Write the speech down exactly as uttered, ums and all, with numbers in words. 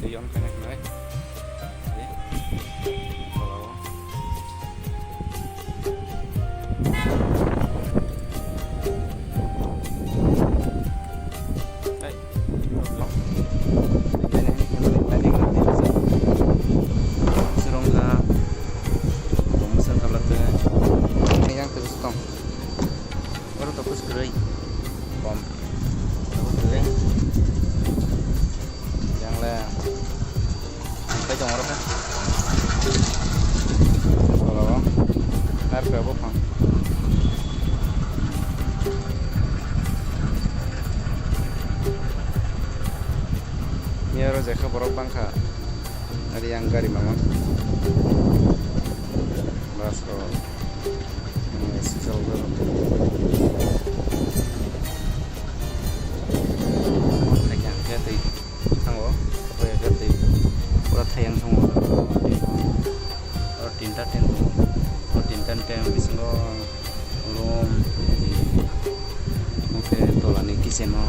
Tei on khaina khnai. Tei. Tolao. Tei. Surungkha. Promotion khalatwi. Yang terus tong. Oro topos kwrwi. Bom. Topos kwrwi. Yang le. Tei tong oro khe. Tolao. Ar khe bo phang. Ni oro jekha borok bangkha. Ari yang gari mamang. Bus rok. Sijal rok. Ang khe tei thango. Tei pura thayang thongo. Oro tinta tent tongo. Oro tinta tent bisingo room. Omo khe tolani kitchen o.